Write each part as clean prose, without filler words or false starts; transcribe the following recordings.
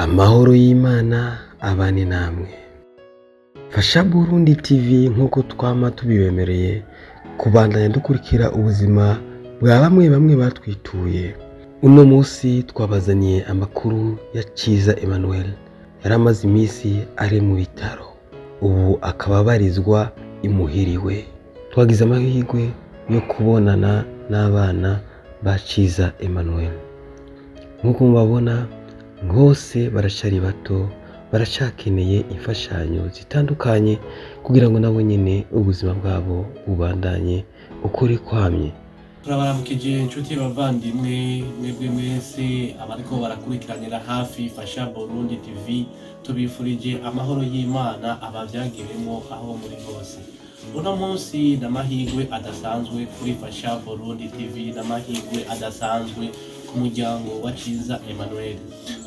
Amahoro y'Imana abane namwe. Fasha Burundi TV, nk'uko twama tubibemereye kubandanya dukurikira ubuzima bwa bamwe bamwe batwituye. Uno munsi twabazaniye amakuru ya Ciza Emmanuel, yari amaze iminsi ari mu bitaro, ubu akaba abarizwa imuhiriwe. Twagize amahirwe yo kubonana n'abana ba Ciza Emmanuel. Nk'uko mubabona, bose baracari bato, baracakeneye imfashanyo zitandukanye kugira ngo nabo nyene ubuzima bwabo bubandanye ukuri kwamye. Turabaramukije inshuti bavandimwe, mwebwe mwese abariko barakurikiranira hafi Fasha Burundi TV. Tubifurije amahoro y'Imana abavyagiremwo aho muri hose. Uno munsi n'amahirwe adasanzwe kuri Fasha Burundi TV, n'amahirwe adasanzwe ku muryango wa Ciza Emmanuel.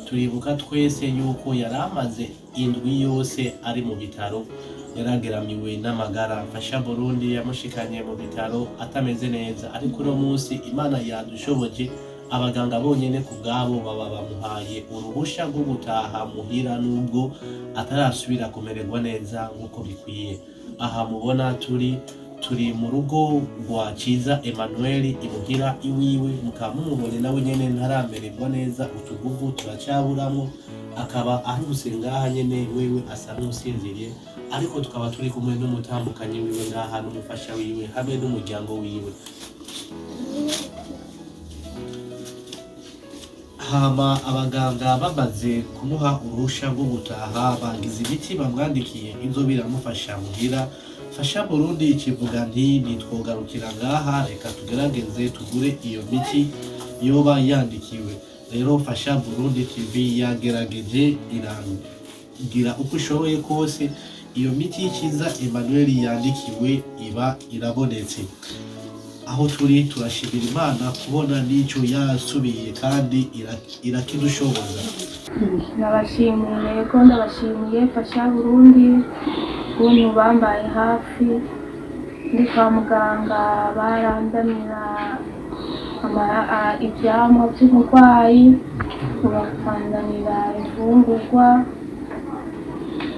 Turibuka twese yuko yari amaze indwi yose ari mu bitaro, yarageramiwe n'amagara. Fasha Burundi yamushikanye mu bitaro atameze neza, ariko uno munsi Imana yadushoboje, abaganga bonyene ku bwabo baba bamuhaye uruhusha rwo gutaha muhira, nubwo atarasubira kumererwa neza nk'uko bikwiye. Aha mubona turi mu rugo rwa Ciza Emmanuel imuhira iwiwe. Mukaba mumubonye, nawe nyene ntaramererwa neza, utuguvu turacaburamwo, akaba aruhutse ngaha nyene, wewe asa n'usinziriye, ariko tukaba turi kumwe n'umutambukanyi wiwe ngaha, n'umufasha wiwe hamwe n'umuryango wiwe. Hama abaganga bamaze kumuha uruhusha rwo gutaha, bagize imiti bamwandikiye izo biramufasha muhira. Fasha Burundi kivuga nti: "Ntitwogarukira ngaha, reka tugerageze tugure iyo miti yoba yandikiwe." Rero Fasha Burundi TV yagerageje, iragira uko ishoboye kose, iyo miti y'Ikiza Emmanuel yandikiwe iba irabonetse. Aho turi turashimira Imana kubona n'icyo yasubiye kandi irakidushoboza. Ndabashimiye ko ndabashimiye Fasha Burundi ukuntu bambaye hafi ndi kwa muganga, baranzanira ivyamwa vy'umurwayi, bakanzanira imfungurwa,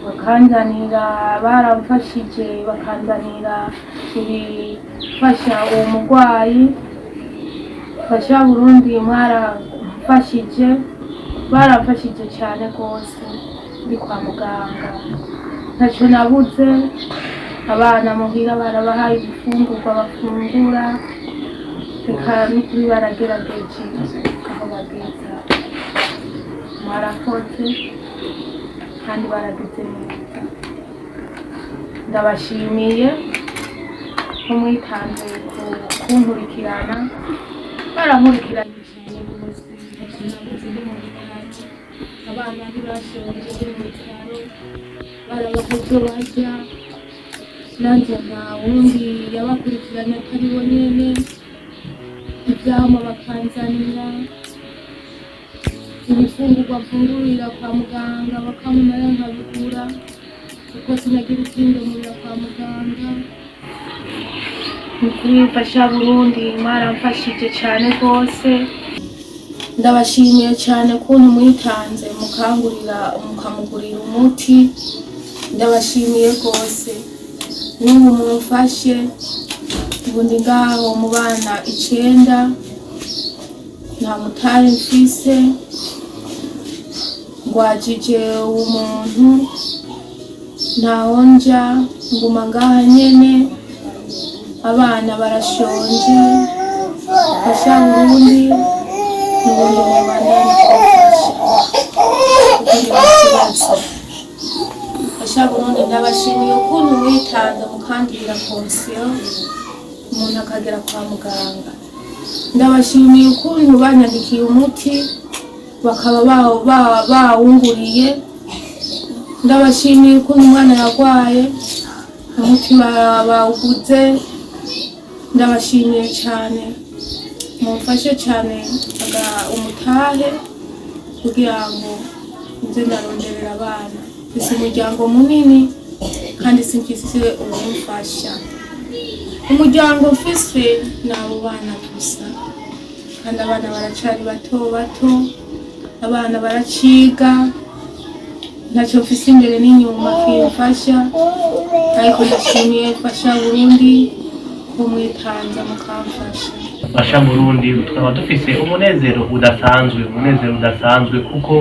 bakanzanira, baramfashije, bakanzanira ibifasha uwo murwayi. Fasha Burundi mwaramfashije, baramfashije cyane rwose ndi kwa muganga, ntacyo nabuze. Abana muhira barabahaye ibifungurwa bafungura, reka n'ukuri baragerageje aho bageza. Mwarakoze kandi baragize neza. Ndabashimiye ko mwitanze kunkurikirana, barankurikiranye cyane rwose. Ntacyo nabuze ndi mu bitaro, abana ntibashonje ndi mu bitaro, barabaha ibyo barya, nanjye nta wundi yabakurikiranye atari bo nyene. Ivyamwa bakanzanira, ibifungurwa mfungurira kwa muganga bakampamara nkabigura, kuko sinagira ikindemurira kwa muganga. Ni ukuri Mfasha Burundi mwaramfashije cyane rwose. Ndabashimiye cyane ukuntu mwitanze mukangurira, mukamugurira umuti. Ndabashimiye rwose. N'ubu mumfashe, ubu ndi ngaho mu bana 9, nta mutahe mfise, ngwajije umuntu, ntaho nja, nguma ngaha nyene, abana barashonje. Fasha Burundi, n'ubundi mubandanye kumfasha kuko ndi mu kibazo. Fasha Burundi, ndabashimiye ukuntu mwitanze mukangirira pansiyo, umuntu akagera kwa muganga. Ndabashimiye ukuntu banyandikiye umuti bakaba bawunguriye. Ndabashimiye ukuntu umwana yarwaye, umuti bawuguze. Ndabashimiye cyane. Mumfashe cyane umutahe kugira ngo nze ndaronderera abana. Mfise umuryango munini kandi simfise uwumfasha. Umuryango mfise ni abo bana gusa, kandi abana baracari bato bato, abana baraciga. Ntacyo mfise imbere n'inyuma kimfasha, ariko ndashimiye Fasha Burundi ko mwitanze mukamfasha. Fasha Burundi tukaba dufise umunezero udasanzwe, umunezero udasanzwe, kuko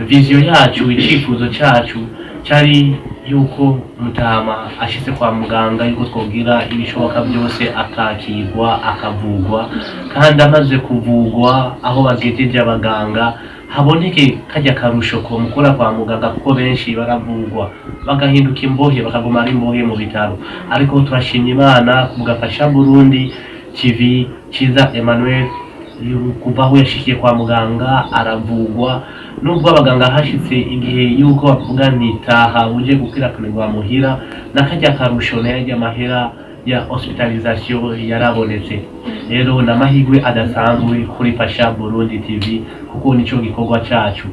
vision yacu, icifuzo cacu cari yuko mutama ashitse kwa muganga yuko twogira ibishoboka byose akakirwa, akavugwa, kandi amaze kuvugwa aho bagejeje abaganga haboneke kajya karusho ko mukura kwa muganga, kuko benshi baravugwa bagahinduka imbohe, bakaguma ari imbohe mu bitaro. Ariko turashimye Imana kubwa Burundi TV Ciza Emmanuel, kuva aho yashikiye kwa muganga aravugwa, nubwo abaganga hashitse igihe yuko bavuga nti taha uje gukirakanirwa muhira, nakajya karusho nayo amahera ya hospitalisation yarabonetse. Rero ni amahirwe adasanzwe kuri Fasha Burundi TV, kuko nico gikorwa cacu.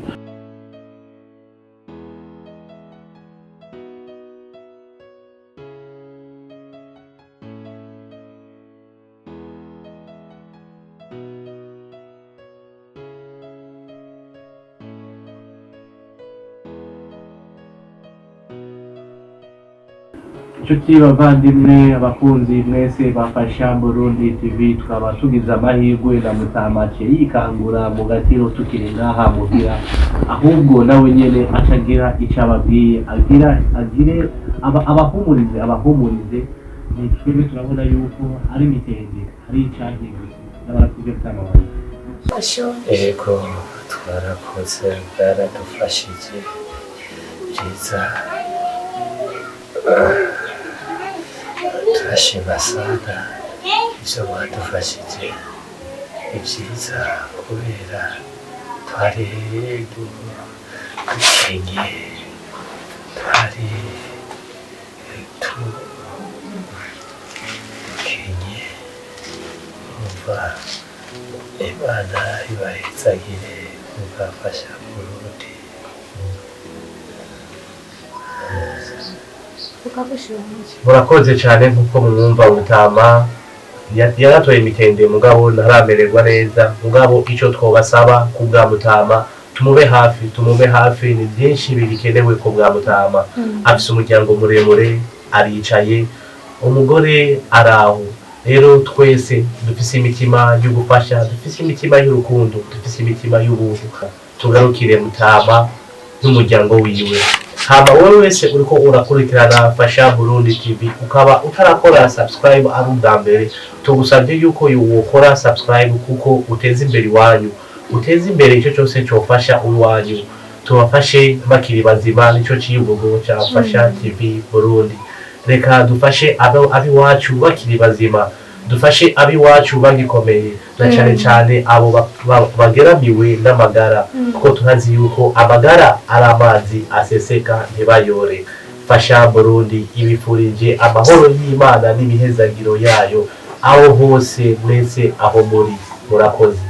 Inshuti bavandimwe, abakunzi mwese bafasha Burundi TV, tukaba tugize amahirwe na Mutamace yikangura mu gatiro tukiri ngaha muhira, ahubwo nawe nyene acagira ico ababwiye, agira agire abahumurize, abahumurize. Ni twebwe turabona yuko ari imitende, ari icahindutse n'abarakubye mutama wanjye. Ego, twarakoze, bwaradufashije byiza, turashima sana ibyo mwadufashije ni byiza, kubera twari dukenye, twari dukenye, umva Imana ibahezagire mugafasha Burundi. Murakoze cyane. Nkuko mwumva, mutama yaratoye imitende, mugabo ntaramererwa neza. Mugabo icyo twobasaba ku bwa mutama, tumube hafi, tumube hafi. Ni byinshi bikenewe ku bwa mutama. Afise umuryango muremure, aricaye, umugore araho. Rero twese dufise imitima yo gufasha, dufise imitima y'urukundo, dufise imitima y'ubuntu, tugarukire mutama n'umuryango wiwe. Hama wowe wese uriko urakurikirana Fasha Burundi TV ukaba utarakora subscribe ari ubwa mbere, tugusabye yuko wokora subscribe, kuko uteza imbere iwanyu, uteza imbere icyo cyose cyofasha iwanyu. Tubafashe bakiri bazima, nicyo civugo ca Fasha TV Burundi. Reka dufashe abiwacu bakiri bazima, dufashe abiwacu bagikomeye, na cane cane abo bageramiwe n'amagara, kuko turazi yuko amagara ari amazi aseseka ntibayore. Fasha Burundi ibifurije amahoro y'Imana n'imihezagiro yayo aho hose mwese aho muri. Murakoze.